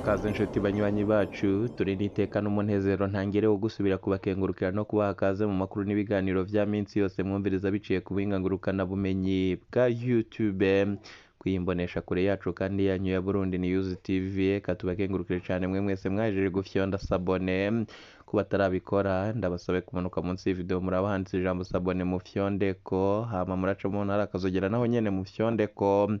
Kaze nshuti banywanyi bacu, turi n'iteka n'umunezero ntangere wo gusubira kubakengurukira no kubaha kaze mu makuru n'ibiganiro vya minsi yose mwumviriza biciye ku buhinga ngurukanabumenyi bwa YouTube, kwiyimbonesha kure yacu kandi yanyu ya Burundi News TV. Reka tubakengurukire cane mwe mwese mwahejeje gufyonda sabone. Ku batarabikora, ndabasabe kumanuka munsi y'ivideo, muraba handitse ijambo "s'abonner", mufyondeko, hama muraca mu ntara akazogera naho nyene mufyondeko.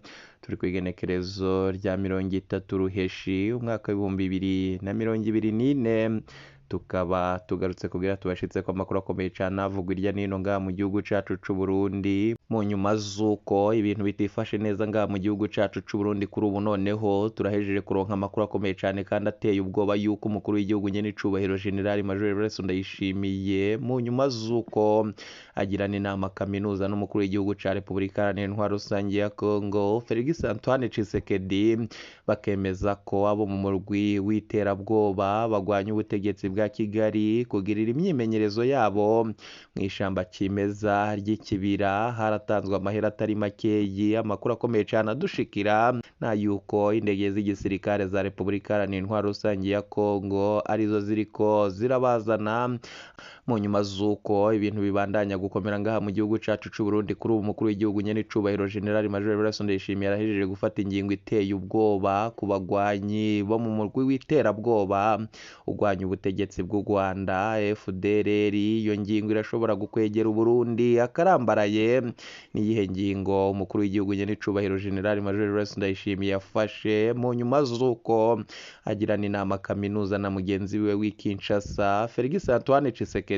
Turi kw'igenekerezo rya 30 Ruheshi umwaka w'2024, tukaba tugarutse kugira tubashitseko amakuru akomeye cane avugwa irya nino ngaha mu gihugu cacu c'Uburundi. Mu nyuma z'uko ibintu bitifashe neza ngaha mu gihugu cacu c'Uburundi, kuri ubu noneho turahejeje kuronka amakuru akomeye cane kandi ateye ubwoba yuko umukuru w'igihugu nyene icubahiro General Major Evariste Ndayishimiye, mu nyuma z'uko agirana inama kaminuza n'umukuru w'igihugu ca Repubulika Iharanira Intwaro Rusange ya Congo Felix Antoine Tshisekedi, bakemeza ko abo mu murwi w'iterabwoba bagwanya ubutegetsi bwa Kigali kugirira imyimenyerezo yabo mw'ishamba cimeza ry'ikibira haratanzwe amahera atari makeyi. Amakuru akomeye cane adushikira na yuko indege z'igisirikare za Repubulika Iharanira Intwaro Rusange ya Congo arizo ziriko zirabazana. Mu nyuma z'uko ibintu bibandanya gukomera ngaha mu gihugu cacu c'Uburundi, kuri ubu umukuru w'igihugu nyene icubahiro General Major Evariste Ndayishimiye arahejeje gufata ingingo iteye ubwoba ku bagwanyi bo mu murwi w'iterabwoba urwanya ubutegetsi bw'u Rwanda FDLR. Iyo ngingo irashobora gukwegera Uburundi akarambaraye. Niyihe ngingo umukuru w'igihugu nyene icubahiro General Major Evariste Ndayishimiye yafashe mu nyuma z'uko agirana inama kaminuza na mugenzi we w'i Kinshasa Felix Antoine Tshisekedi?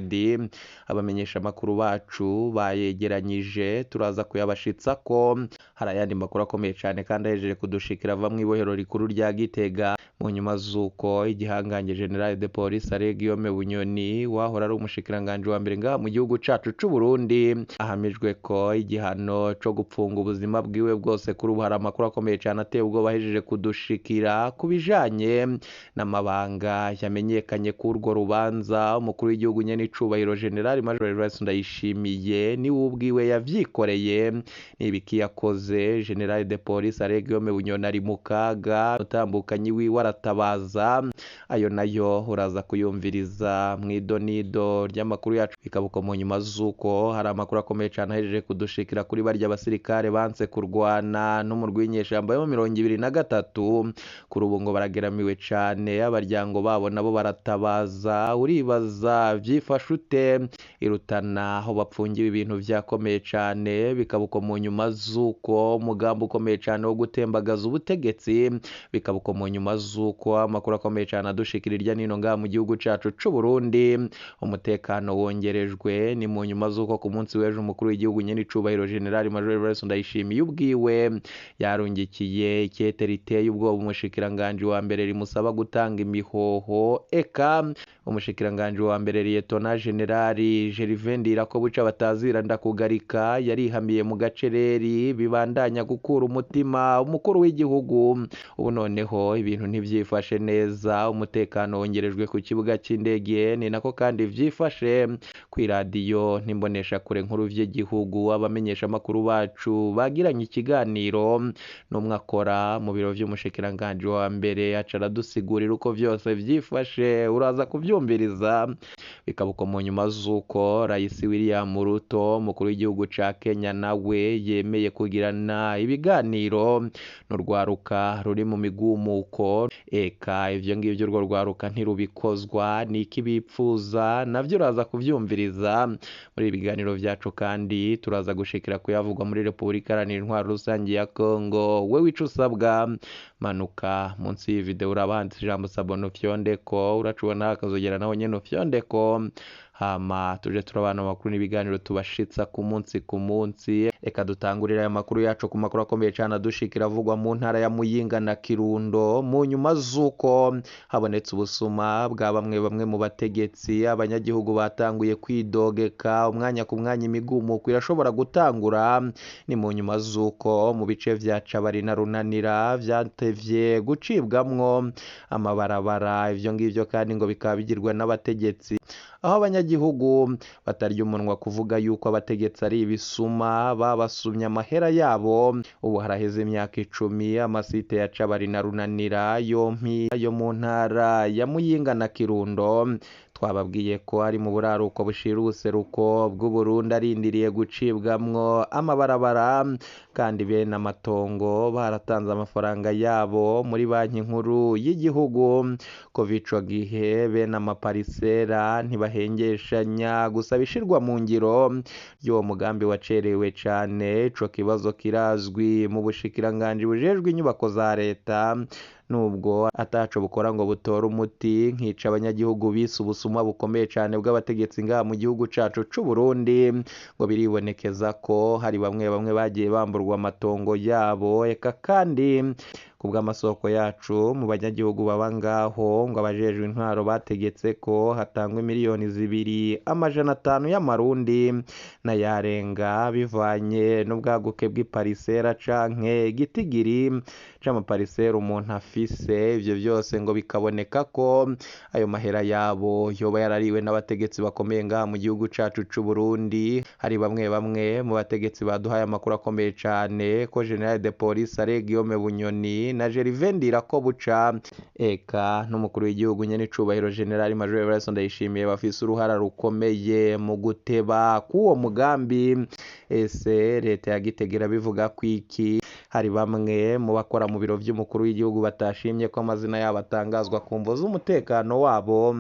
Abamenyesha amakuru bacu bayegeranyije, turaza kuyabashitsako. Hari ayandi makuru akomeye cane kandi ahejeje kudushikira ava mw'ibohero rikuru rya Gitega, mu nyuma z'uko igihangange General de Police Alain Guillaume Bunyoni, wahora ari umushikiranganji wa mbere ngaha mu gihugu cacu c'Uburundi, ahamijwe ko igihano co gupfunga ubuzima bwiwe bwose. Kuri ubu hari amakuru akomeye cane ateye ubwoba ahejeje kudushikira ku bijanye n'amabanga yamenyekanye k'urwo rubanza. Umukuru w'igihugu nyene icubahiro General Major Evariste Ndayishimiye niwe ubwiwe yavyikoreye. N'ibiki yakoze? General de Police Alain Guillaume Bunyoni ari mu kaga, umutambukanyi wiwe aratabaza. Ayo nayo uraza kuyumviriza mw'idonido ry'amakuru yacu. Bikaba uko mu nyuma z'uko hari amakuru akomeye cane ahejeje kudushikira kuri barya basirikare banse kurwana n'umurwi w'inyeshamba yo 23. Kuri ubu ngo barageramiwe cane, abaryango babo nabo baratabaza. Uribaza vyifashe ute irutana aho bapfungiwe? Ibintu vyakomeye cane. Bikaba uko mu nyuma z'uko umugambi ukomeye cane wo gutembagaza ubutegetsi, bikaba uko mu nyuma z'uko amakuru akomeye cane adushikira irya nino ngaha mu gihugu cacu c'Uburundi, umutekano wongerejwe. Ni mu nyuma z'uko ku munsi w'ejo umukuru w'igihugu nyene icubahiro General Major Evariste Ndayishimiye ubwiwe yarungikiye ikete riteye ubwoba umushikiranganji wa mbere rimusaba gutanga imihoho. Eka umushikiranganji wa mbere Lieutenant General Gervais Ndirakobuca batazira Ndakugarika yarihamiye mu gacereri, bibandanya gukura umutima umukuru w'igihugu. Ubu noneho ibintu ntivyifashe neza, umutekano wongerejwe ku kibuga c'indege, ni nako kandi vyifashe kw'iradiyo n'imbonesha kure nkuru vy'igihugu. Abamenyesha amakuru bacu bagiranye ikiganiro n'umwe akora mu biro vy'umushikiranganji wa mbere, aca aradusigurira uko vyose vyifashe, uraza kuvyumviriza. Bikaba uko mu nyuma z'uko Rais William Ruto, umukuru w'igihugu ca Kenya, nawe yemeye kugirana ibiganiro n'urwaruka ruri mu migumuko. Eka ivyo ngivyo urwo rwaruka ntirubikozwa, niki bipfuza? Navyo uraza kuvyumviriza muri ibi biganiro vyacu. Kandi turaza gushikira kuyavugwa muri Repubulika Iharanira Intwaro Rusange ya Congo. Wewe ico usabwa, manuka munsi y'iyi video, uraba handitse ijambo "s'abonner", ufyondeko, uracubona akazogera naho nyene ufyondeko, hama tuje turabana amakuru n'ibiganiro tubashitsa ku munsi ku munsi. Reka dutangurire aya makuru yacu ku makuru akomeye cane adushikira avugwa mu ntara ya Muyinga na Kirundo, mu nyuma z'uko habonetse ubusuma bwa bamwe bamwe mu bategetsi. Abanyagihugu batanguye kwidogeka, umwanya ku mwanya imigumuko irashobora gutangura. Ni mu nyuma z'uko mu bice vya Cabari na Runanira vyatevye gucibwamwo amabarabara. Ivyo ngivyo kandi ngo bikaba bigirwa n'abategetsi, aho abanyagihugu Abanyagihugu batarya umunwa kuvuga yuko abategetsi ari ibisuma babasumye amahera yabo. Ubu haraheze imyaka 10 amasite ya Cabari na Runanira yompi yo mu ntara ya Muyinga na Kirundo, twababwiye ko ari mu buraruko bushira ubuseruko bw'Uburundi, arindiriye gucibwamwo amabarabara, kandi bene amatongo baratanze amafaranga yabo muri banki nkuru y'igihugu. Kuva ico gihe bene amaparisera ntibahengeshanya gusa bishirwa mu ngiro ry'uwo mugambi wacerewe cane. Ico kibazo kirazwi mu bushikiranganji bujejwe inyubako za leta, nubwo ataco bukora ngo butore umuti, nkica abanyagihugu bise ubusuma bukomeye cane bw'abategetsi ngaha mu gihugu cacu c'u Burundi. Ngo biribonekeza ko hari bamwe bamwe bagiye bamburwa amatongo yabo, eka kandi kubw'amasoko yacu mu banyagihugu baba ngaho, ngo abajejwe intwaro bategetse ko hatangwa 2,500,000 y'amarundi n'ayarenga, bivanye n'ubwaguke bw'iparisera canke igitigiri c'amaparisera umuntu afise. Ivyo vyose ngo bikaboneka ko ayo mahera yabo yoba yarariwe n'abategetsi bakomeye ngaha mu gihugu cacu c'u Burundi. Hari bamwe bamwe mu bategetsi baduhaye amakuru akomeye cane ko General de Police Alain Guillaume Bunyoni na Gervais Ndirakobuca eka n'umukuru w'igihugu nyene icubahiro General Major Evariste Ndayishimiye bafise uruhara rukomeye mu guteba k'uwo mugambi. Ese leta ya Gitega irabivuga kwiki? Hari bamwe mu bakora mu biro vy'umukuru w'igihugu batashimye ko amazina yabo atangazwa ku mvo z'umutekano wabo,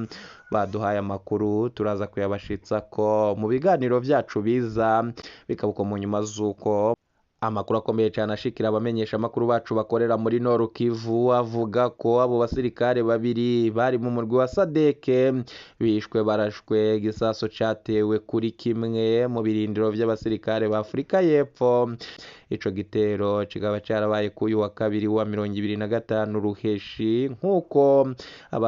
baduhaye amakuru turaza kuyabashitsa ko mu biganiro vyacu biza, bikaba uko mu nyuma z'uko amakuru akomeye cyane ashikira abamenyesha amakuru bacu bakorera muri Nord Kivu avuga ko abo basirikare babiri bari mu murwi wa Sadeke bishwe barashwe igisaso catewe kuri kimwe mu birindiro vy'abasirikare ba Afurika y'Epfo. Ico gitero kikaba carabaye k'uyu wa kabiri wa 25 Ruheshi, nk'uko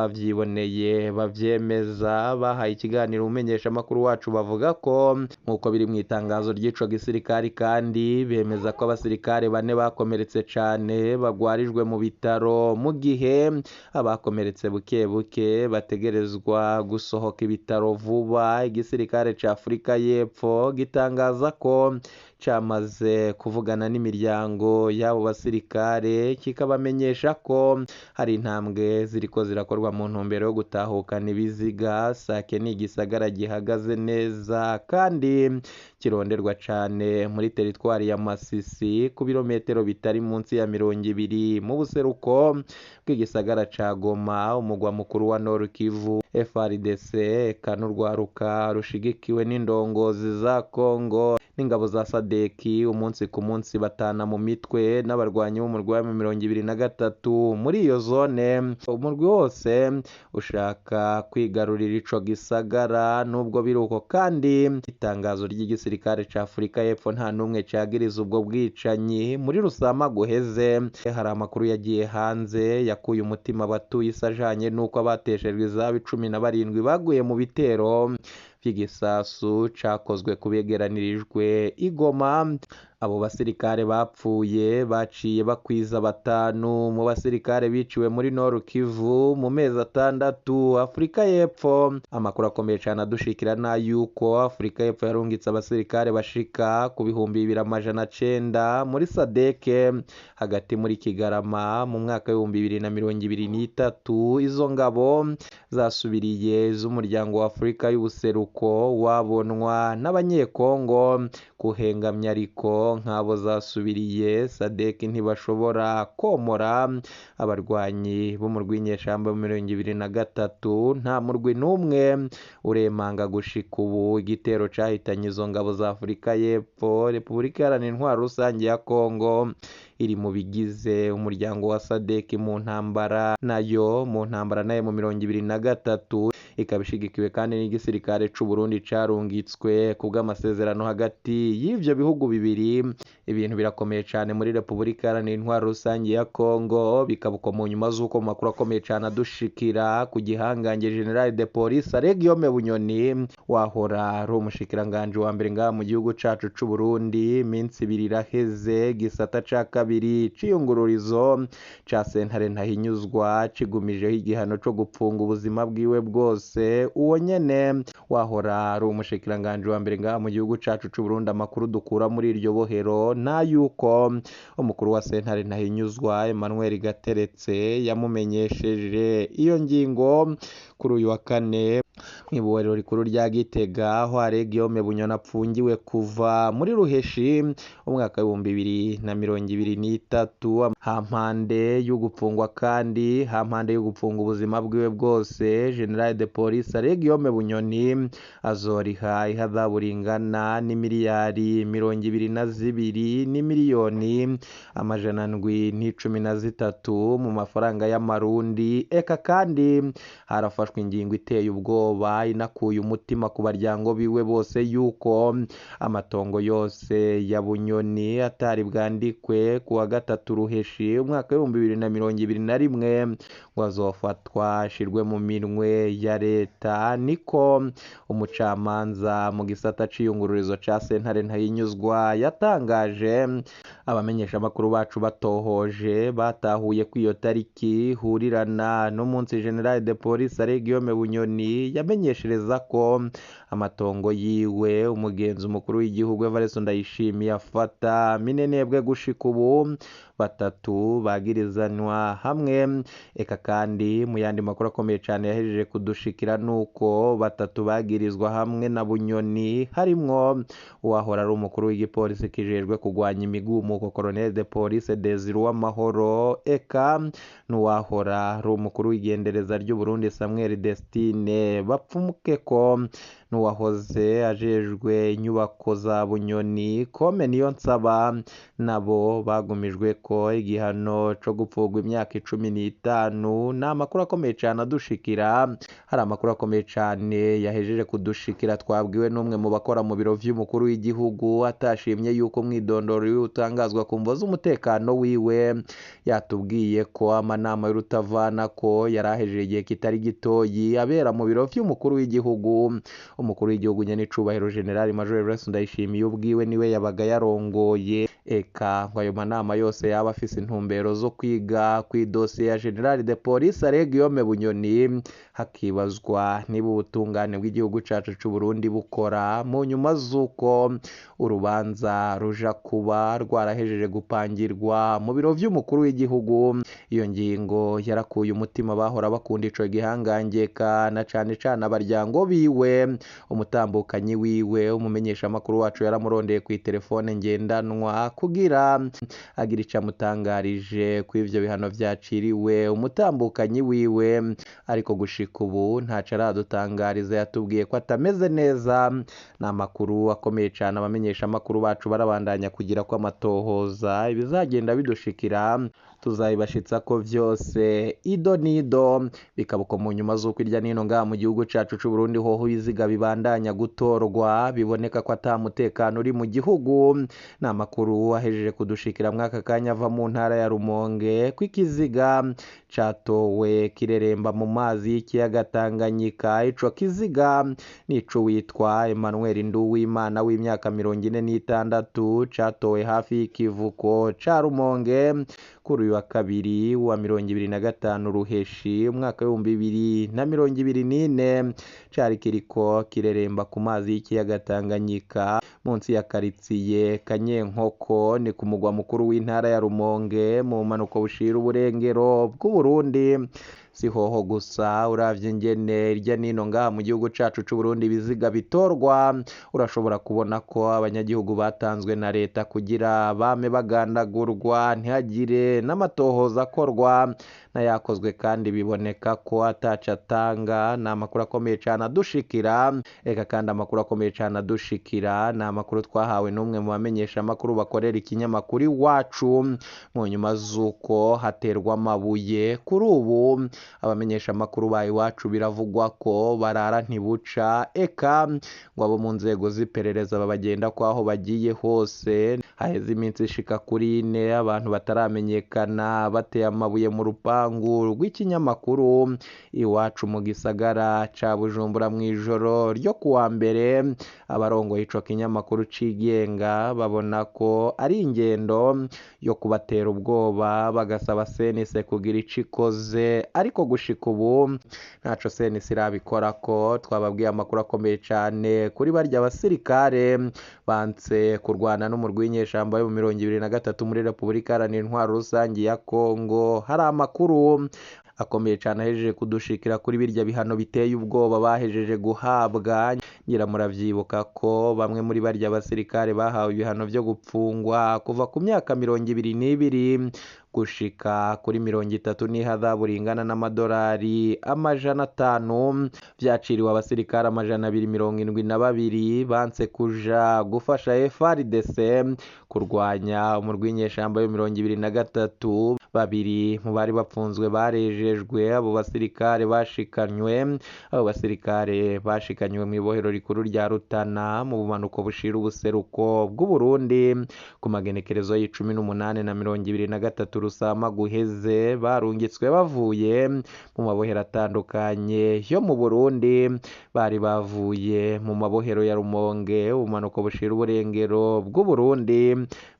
abavyiboneye bavyemeza bahaye ikiganiro umumenyesha amakuru wacu, bavuga ko nk'uko biri mu itangazo ry'ico gisirikare, kandi bemeza ko abasirikare bane bakomeretse cane bagwarijwe mu bitaro, mu gihe abakomeretse buke buke bategerezwa gusohoka ibitaro vuba. Igisirikare ca Afurika y'Epfo gitangaza ko camaze kuvugana n'imiryango y'abo basirikare, kikabamenyesha ko hari intambwe ziriko zirakorwa mu ntumbero yo gutahukana ibiziga. Sake ni igisagara gihagaze neza kandi kironderwa cane muri teritwari ya Masisi, ku birometero bitari munsi ya 20 mu buseruko bw'igisagara ca Goma, umugwa mukuru wa Nord Kivu. FARDC eka n'urwaruka rushigikiwe n'indongozi za Congo n'ingabo za Sadeki umunsi ku munsi batana mu mitwe n'abarwanyi b'umurwi wa 23 muri iyo zone. Umurwi wose ushaka kwigarurira ico gisagara. Nubwo biruko kandi itangazo ry'igisirikare ca Afurika y'Epfo nta n'umwe cagiriza ubwo bwicanyi. Muri Rusama guheze hari amakuru yagiye hanze yakuye umutima abatuye isi ajanye n'uko abateshejwe izabo 17 baguye mu bitero vy'igisasu cakozwe kubegeranirijwe i Goma. Abo basirikare bapfuye baciye bakwiza 5 mu basirikare biciwe muri Nord Kivu mu mezi 6. Afurika y'Epfo, amakuru akomeye cane adushikira na yuko Afurika y'Epfo yarungitse abasirikare bashika ku 2900 muri Sadeke hagati muri Kigarama mu mwaka w'2023. Izo ngabo zasubiriye z'umuryango wa Afurika y'ubuseruko wabonwa n'abanyekongo kuhengamya, ariko nk'abo zasubiriye Sadek ntibashobora komora abarwanyi b'umurwi w'inyeshamba 23. Nta murwi n'umwe uremanga gushika ubu igitero cahitanye izo ngabo za Afurika y'Epfo. Repubulika Iharanira Intwaro Rusange ya Congo iri mu bigize umuryango wa Sadek mu ntambara nayo mu 23, ikaba ishigikiwe kandi n'igisirikare c'u Burundi carungitswe kubw'amasezerano hagati y'ivyo bihugu bibiri. Ibintu birakomeye cane muri Repubulika Iharanira Intwaro Rusangi ya Kongo, bikaba uko mu nyuma z'uko mu makuru akomeye cane adushikira ku gihangange General de Police Guillaume Bunyoni wahora ari umushikiranganji wa mbere ngaha mu gihugu cacu c'u Burundi. Iminsi ibiri iraheze gisata ca kabiri c'iyungururizo ca sentare ntahinyuzwa kigumijeho igihano co gupfunga ubuzima bwiwe bwose. Uwo nyene wahora ari umushikiranganji wa mbere ngaha mu gihugu cacu c'u Burundi, amakuru dukura muri iryo bohero na yuko umukuru wa sentare ntahinyuzwa Emmanuel Gateretse yamumenyesheje iyo ngingo kuri uyu wa kane mw'ibohero rikuru rya Gitega, aho Guillaume Bunyoni apfungiwe kuva muri Ruheshi umwaka w'2023, hampande y'ugupfungwa kandi hampande y'ugupfunga ubuzima bwiwe bwose. General de Police Guillaume Bunyoni azoriha ihadabu ringana n'imiliyari 22 n'imiliyoni 713 mu mafaranga y'amarundi. Eka kandi harafashwe ingingo iteye ubwoba inakuye umutima ku baryango biwe bose yuko amatongo yose ya Bunyoni atari bwandikwe ku wa gatatu Ruheshi umwaka w'2021 ngo azofatwa ashirwe mu minwe ya leta. Niko umucamanza mu gisata c'iyungururizo ca sentare ntahinyuzwa yatangaje. Abamenyeshamakuru bacu batohoje batahuye ko iyo tariki hurirana n'umunsi General de Police Guillaume Bunyoni yamenyeshereza ko amatongo yiwe umugenzi umukuru w'igihugu Evariste Ndayishimiye afata minenebwe gushika ubu batatu bagirizanwa hamwe. Eka kandi mu yandi makuru akomeye cane yahejeje kudushikira nuko batatu bagirizwa hamwe na Bunyoni, harimwo uwahora ari umukuru w'igipolisi kijejwe kugwanya imigumuko Colonel de Police Desire Uwamahoro, eka n'uwahora ari umukuru w'igendereza ry'u Burundi Samuel Destine bapfumuke ko n'uwahoze ajejwe inyubako za Bunyoni Kome Niyonsaba, nabo bagumijwe ko igihano co gupfugwa imyaka 15. Ni amakuru akomeye cane adushikira. Hari amakuru akomeye cane yahejeje kudushikira twabwiwe n'umwe mu bakora mu biro vy'umukuru w'igihugu atashimye yuko umwidondoro wiwe utangazwa ku mvo z'umutekano wiwe. Yatubwiye ko amanama y'urutavana ko yarahejeje igihe kitari gitoyi abera mu biro vy'umukuru w'igihugu. Umukuru w'igihugu nyene icubahiro General Major Evariste Ndayishimiye ubwiwe niwe yabaga yarongoye. Eka ngo ayo manama yose yaba afise intumbero zo kwiga kw'idosiye ya General de Police Guillaume Bunyoni, hakibazwa niba ubutungane bw'igihugu cacu c'u Burundi bukora mu nyuma z'uko urubanza ruja kuba rwarahejeje gupangirwa mu biro vy'umukuru w'igihugu. Iyo ngingo yarakuye umutima bahora bakunda ico gihangange na cane cane abaryango biwe. Umutambukanyi wiwe umumenyeshamakuru wacu yaramurondeye kw'iterefone ngendanwa kugira agira ico amutangarije kw'ivyo bihano vyaciriwe umutambukanyi wiwe, ariko gushika ubu ntaco aradutangariza. Yatubwiye ko atameze neza. Ni amakuru akomeye cane abamenyeshamakuru bacu barabandanya kugira ko amatohoza ibizagenda bidushikira tuzabibashitsa ko vyose ido nido. Bikaba uko mu nyuma z'uko irya nino ngaha mu gihugu cacu c'u Burundi hoho ibiziga bibandanya gutorwa biboneka ko ata mutekano uri mu gihugu. Ni amakuru ahejeje kudushikira mwaka kanya ava mu ntara ya Rumonge ko ikiziga catowe kireremba mu mazi y'ikiyaga Tanganyika. Ico kiziga nico witwa Emmanuel Nduwimana w'imyaka 46 catowe hafi y'ikivuko ca Rumonge kuri uyu wa kabiri wa 25 Ruheshi umwaka w'2024. Cari kiriko kireremba ku mazi y'ikiyaga Tanganyika munsi ya karitsiye Kanyenkoko, ni ku mugwa mukuru w'intara ya Rumonge mu bumanuko bushira uburengero bw'Uburundi. Si hoho gusa, uravye ingene irya nino ngaha mu gihugu cacu c'u Burundi ibiziga bitorwa, urashobora kubona ko abanyagihugu batanzwe na leta kugira bame bagandagurwa, ntihagire n'amatohoza akorwa n'ayakozwe kandi biboneka ko ataco atanga. Ni amakuru akomeye cane adushikira. Eka kandi amakuru akomeye cane adushikira ni amakuru twahawe n'umwe mu bamenyeshamakuru bakorera ikinyamakuru Iwacu mu nyuma z'uko haterwa amabuye. Kuri ubu Abamenyesha amakuru ba Iwacu biravugwa ko barara ntibuca, eka ngo abo mu nzego z'iperereza babagenda ko aho bagiye hose. Haheze iminsi ishika kuri ine abantu bataramenyekana bateye amabuye mu rupangu rw'ikinyamakuru Iwacu mu gisagara ca Bujumbura mw'ijoro ryo kuwa mbere. Abarongoye ico kinyamakuru cigenga babona ko ari ingendo yo kubatera ubwoba, bagasaba CNC kugira ico ikoze, ariko gushika ubu ntaco CNC irabikorako. Twababwiye amakuru akomeye cane kuri barya basirikare banse kurwana n'umurwi w'inyeshamba yo mu 2023 muri Repubulika Iharanira Intwaro Rusangi ya Kongo. Hari amakuru akomeye cane ahejeje kudushikira kuri birya bihano biteye ubwoba bahejeje guhabwa. Ngira muravyibuka ko bamwe muri barya basirikare bahawe ibihano vyo gupfungwa kuva ku myaka 22 gushika kuri 30 n'ihadabu ringana n'amadolari 500. Vyaciriwe abasirikare 272 banse kuja gufasha FARDC kurwanya umurwi w'inyeshamba yo 2023. Babiri mu bari bapfunzwe barejejwe. Abo basirikare bashikanywe mw'ibohero rikuru rya Rutana mu bumanuko bushira ubuseruko bw'Uburundi ku magenekerezo y'18 na 23 Rusama guheze. Barungitswe bavuye mu mabohero atandukanye yo mu Burundi. Bari bavuye mu mabohero ya Rumonge, ubumanuko bushira uburengero bw'Uburundi,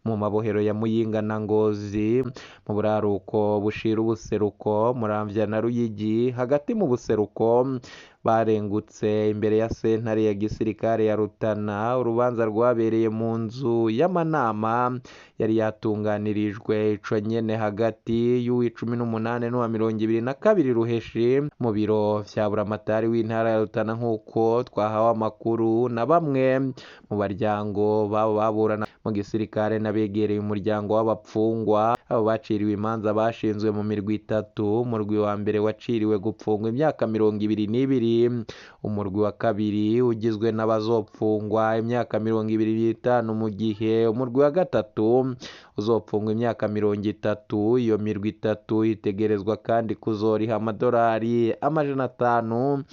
mu mabohero ya Muyinga na Ngozi mu buraruko bushira ubuseruko, Muramvya na Ruyigi hagati mu buseruko. Barengutse imbere ya sentare ya gisirikare ya Rutana. Urubanza rwabereye mu nzu y'amanama yari yatunganirijwe ico nyene hagati y'uw'icumi n'umunani n'uwa 22 Ruheshi mu biro vya buramatari w'intara ya Rutana, nk'uko twahawe amakuru na bamwe mu baryango babo baburana mu gisirikare n'abegereye umuryango w'abapfungwa. Abo baciriwe imanza bashinzwe mu mirwi itatu. Umurwi wa mbere waciriwe gupfungwa imyaka 22, umurwi wa kabiri ugizwe n'abazopfungwa imyaka 25, mu gihe umurwi wa gatatu uzopfungwa imyaka 30. Iyo mirwi itatu itegerezwa kandi kuzoriha amadolari 500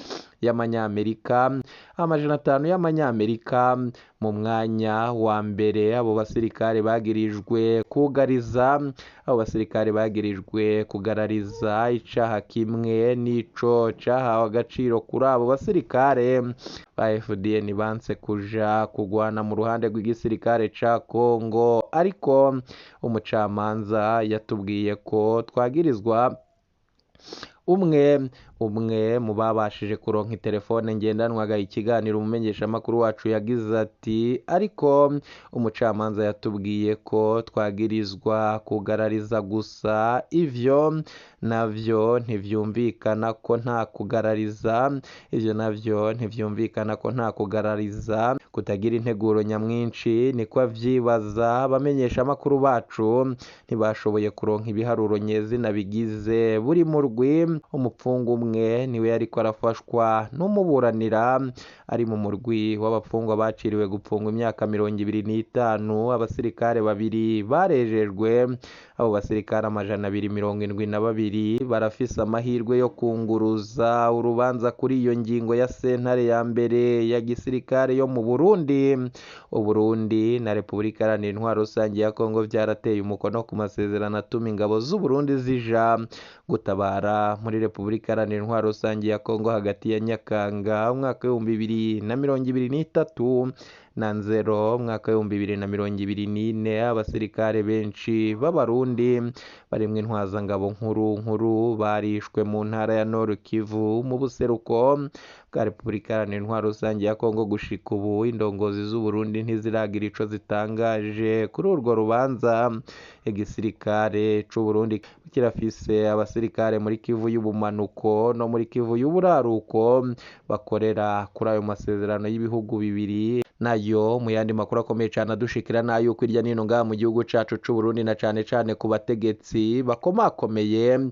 y'amanyamerika, 500 y'amanyamerika. Mu mwanya wa mbere abo basirikare bagirijwe kugarariza, icaha kimwe n'ico cahawe agaciro kuri abo basirikare ba FDN banse kuja kugwana mu ruhande rw'igisirikare ca Kongo. Ariko umucamanza yatubwiye ko twagirizwa umwe mu babashije kuronka itelefone ngendanwa agaha ikiganiro umumenyeshamakuru wacu yagize ati: "Ariko umucamanza yatubwiye ko twagirizwa kugarariza gusa. Ivyo navyo ntivyumvikana ko nta kugarariza, ivyo navyo ntivyumvikana ko nta kugarariza kutagira integuro nyamwinshi." Niko avyibaza. Abamenyeshamakuru bacu ntibashoboye kuronka ibiharuro nyezina bigize buri murwi. Umupfungu umwe niwe yariko arafashwa n'umuburanira ari mu murwi w'abapfungwa baciriwe gupfungwa imyaka 25. Abasirikare babiri barejejwe. Abo basirikare 272 barafise amahirwe yo kunguruza urubanza kuri iyo ngingo ya sentare ya mbere ya gisirikare yo mu Burundi. Uburundi na Repubulika Iharanira Intwaro Rusange ya Kongo vyarateye umukono ku masezerano atuma ingabo z'Uburundi zija gutabara muri Repubulika Iharanira Intwaro Rusange ya Kongo hagati ya Nyakanga umwaka w'2023 na Nzero umwaka w'2024. Abasirikare benshi b'Abarundi barimwo intwazangabo nkuru nkuru barishwe mu ntara ya Nord Kivu mu buseruko bwa Repubulika Iharanira Intwaro Rusange ya Kongo. Gushika ubu indongozi z'Uburundi ntiziragira ico zitangaje kuri urwo rubanza. Igisirikare c'Uburundi kirafise abasirikare muri Kivu y'ubumanuko no muri Kivu y'uburaruko bakorera kuri ayo masezerano y'ibihugu bibiri. Nayo mu yandi makuru akomeye cane adushikira n'ayuko irya nino ngaha mu gihugu cacu c'Uburundi, na cane cane ku bategetsi bakomakomeye.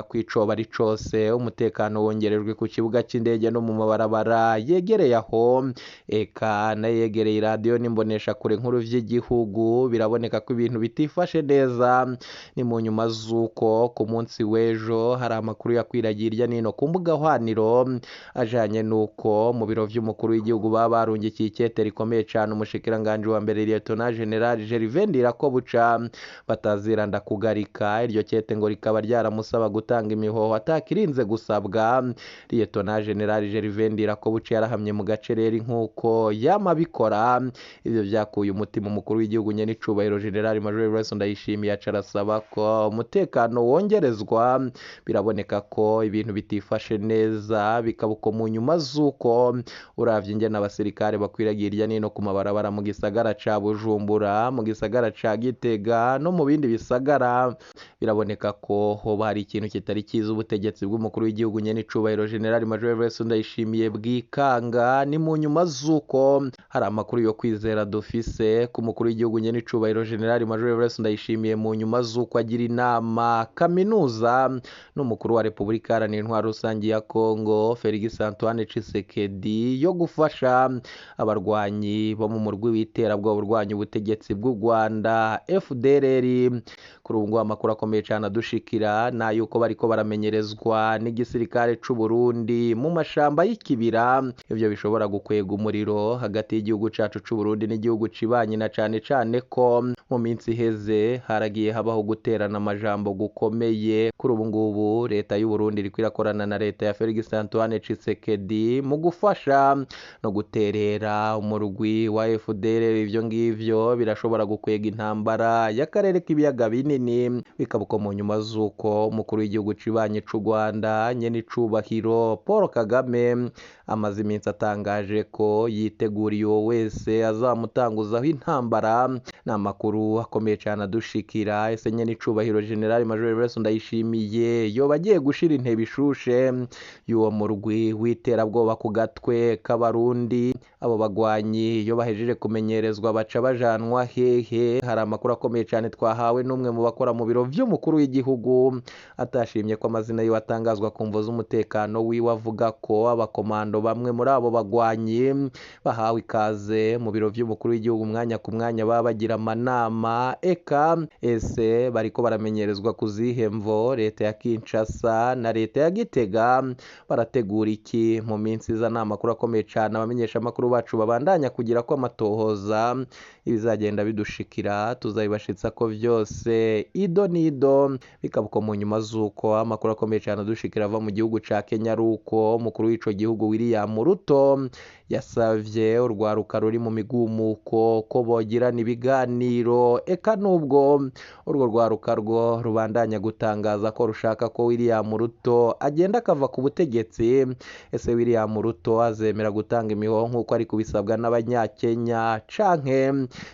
Kwicoba ari cose, umutekano wongerejwe ku kibuga c'indege no mu mabarabara yegereye aho, eka n'ayegereye iradiyo n'imboneshakure nkuru vy'igihugu. Biraboneka ko ibintu bitifashe neza. Ni mu nyuma z'uko ku munsi w'ejo hari amakuru yakwiragiye irya nino ku mbuga hwaniro ajanye n'uko mu biro vy'umukuru w'igihugu baba barungikiye ikete rikomeye cane umushikiranganji wa mbere Lieutenant General Gervais Ndirakobuca bataziranda kugarika. Iryo kete ngo rikaba ryaramusaba gutanga imihoho atakirinze gusabwa. Lieutenant General Gervais Ndirakobuca yarahamye mu gacereri nk'uko yama abikora. Ivyo vyakuye umutima umukuru w'igihugu nyenicubahiro General Major Evariste Ndayishimiye, aca arasaba ko umutekano wongerezwa. Biraboneka ko ibintu bitifashe neza, bikaba uko mu nyuma z'uko uravye ingene abasirikare bakwiragiye irya nino ku mabarabara mu gisagara ca Bujumbura, mu gisagara ca Gitega no mu bindi bisagara. Biraboneka ko hoba hari ikintu kitari cyiza ubutegetsi bw'umukuru w'igihugu nyenicubahiro General Major Evariste Ndayishimiye bwikanga. Ni mu nyuma z'uko hari amakuru yo kwizera dufise ku mukuru w'igihugu nyenicubahiro General Major Evariste Ndayishimiye mu nyuma z'uko agira inama kaminuza n'umukuru wa Repubulika Iharanira Intwaro Rusange ya Congo Felix Antoine Tshisekedi yo gufasha abarwanyi bo mu murwi w'iterabwoba urwanya ubutegetsi bw'u Rwanda FDLR. Kuri ubu ngubu amakuru akomeye cane adushikira ni ay'uko bariko baramenyerezwa n'igisirikare c'u Burundi mu mashamba y'ikibira. Ivyo bishobora gukwega umuriro hagati y'igihugu cacu c'u Burundi n'igihugu cibanyi, na cane cane ko mu minsi iheze haragiye habaho guterana amajambo gukomeye. Kuri ubu ngubu leta y'u Burundi iriko irakorana na leta ya Felix Antoine Tshisekedi mu gufasha no guterera umurwi wa FDLR. Ivyo ngivyo birashobora gukwega intambara y'akarere k'ibiyaga binini, bikaba uko mu nyuma z'uko umukuru w'igihugu cibanyi c'u Rwanda nyenicubahiro Paul Kagame amaze iminsi atangaje ko yiteguriye uwo wese azamutanguzaho intambara. Ni amakuru akomeye cane adushikira. Ese nyenicubahiro General Major Evariste Ndayishimiye yoba agiye gushira intebe ishushe y'uwo murwi w'iterabwoba ku gatwe k'abarundi? Abo bagwanyi iyo bahejeje kumenyerezwa baca bajanwa hehe? Hari amakuru akomeye cane twahawe n'umwe mu bakora mu biro vy'umukuru w'igihugu atashimye ko amazina yiwe atangazwa ku mvo z'umutekano wiwe, avuga ko abakomando bamwe muri abo bagwanyi bahawe ikaze mu biro vy'umukuru w'igihugu umwanya ku mwanya baba bagira amanama. Eka ese bariko baramenyerezwa ku zihe mvo? Leta ya Kinshasa na leta ya Gitega barategura iki mu minsi iza? Ni amakuru akomeye cane abamenyeshamakuru bacu babandanya kugira ko amatohoza. Ibizagenda bidushikira tuzabibashitsa ko vyose ido n'ido. Bikaba uko mu nyuma z'uko amakuru akomeye cane adushikira ava mu gihugu ca Kenya ari uko umukuru w'ico gihugu William Ruto yasavye urwaruka ruri mu migumuko ko bogirana ibiganiro, eka nubwo urwo rwaruka rwo rubandanya gutangaza ko rushaka ko William Ruto agenda akava ku butegetsi. Ese William Ruto azemera gutanga imihoho nk'uko ari kubisabwa n'abanyakenya, canke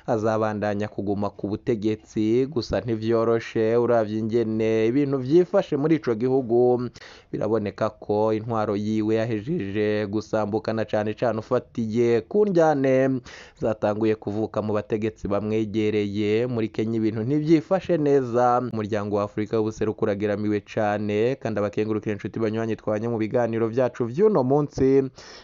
azabandanya kuguma ku butegetsi? Gusa ntivyoroshe uravye ingene ibintu vyifashe muri ico gihugu. Biraboneka ko intwaro yiwe yahejeje gusambukana, cane cane ufatiye ku njyane zatanguye kuvuka mu bategetsi bamwegereye. Muri Kenya ibintu ntivyifashe neza. Umuryango wa Afurika w'ubuseruko urageramiwe cane, kandi abakengurukire inshuti banywanyi twanye mu biganiro vyacu vy'uno munsi.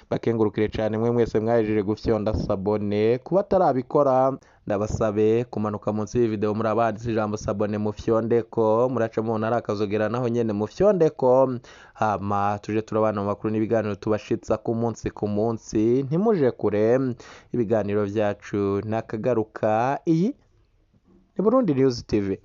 Bakengurukire cane mwe mwese mwahejeje gufyonda sabone. Kuba atarabikora ndabasabe kumanuka munsi y'iyi video muri abanditse ijambo sabone mufyondeko, muraca mubona ari akazogera naho nyene mufyondeko, hama tuje turabana mu makuru n'ibiganiro tubashitsa ku munsi ku munsi. Ntimuje kure, ibiganiro vyacu nakagaruka. Iyi ni Burundi News TV.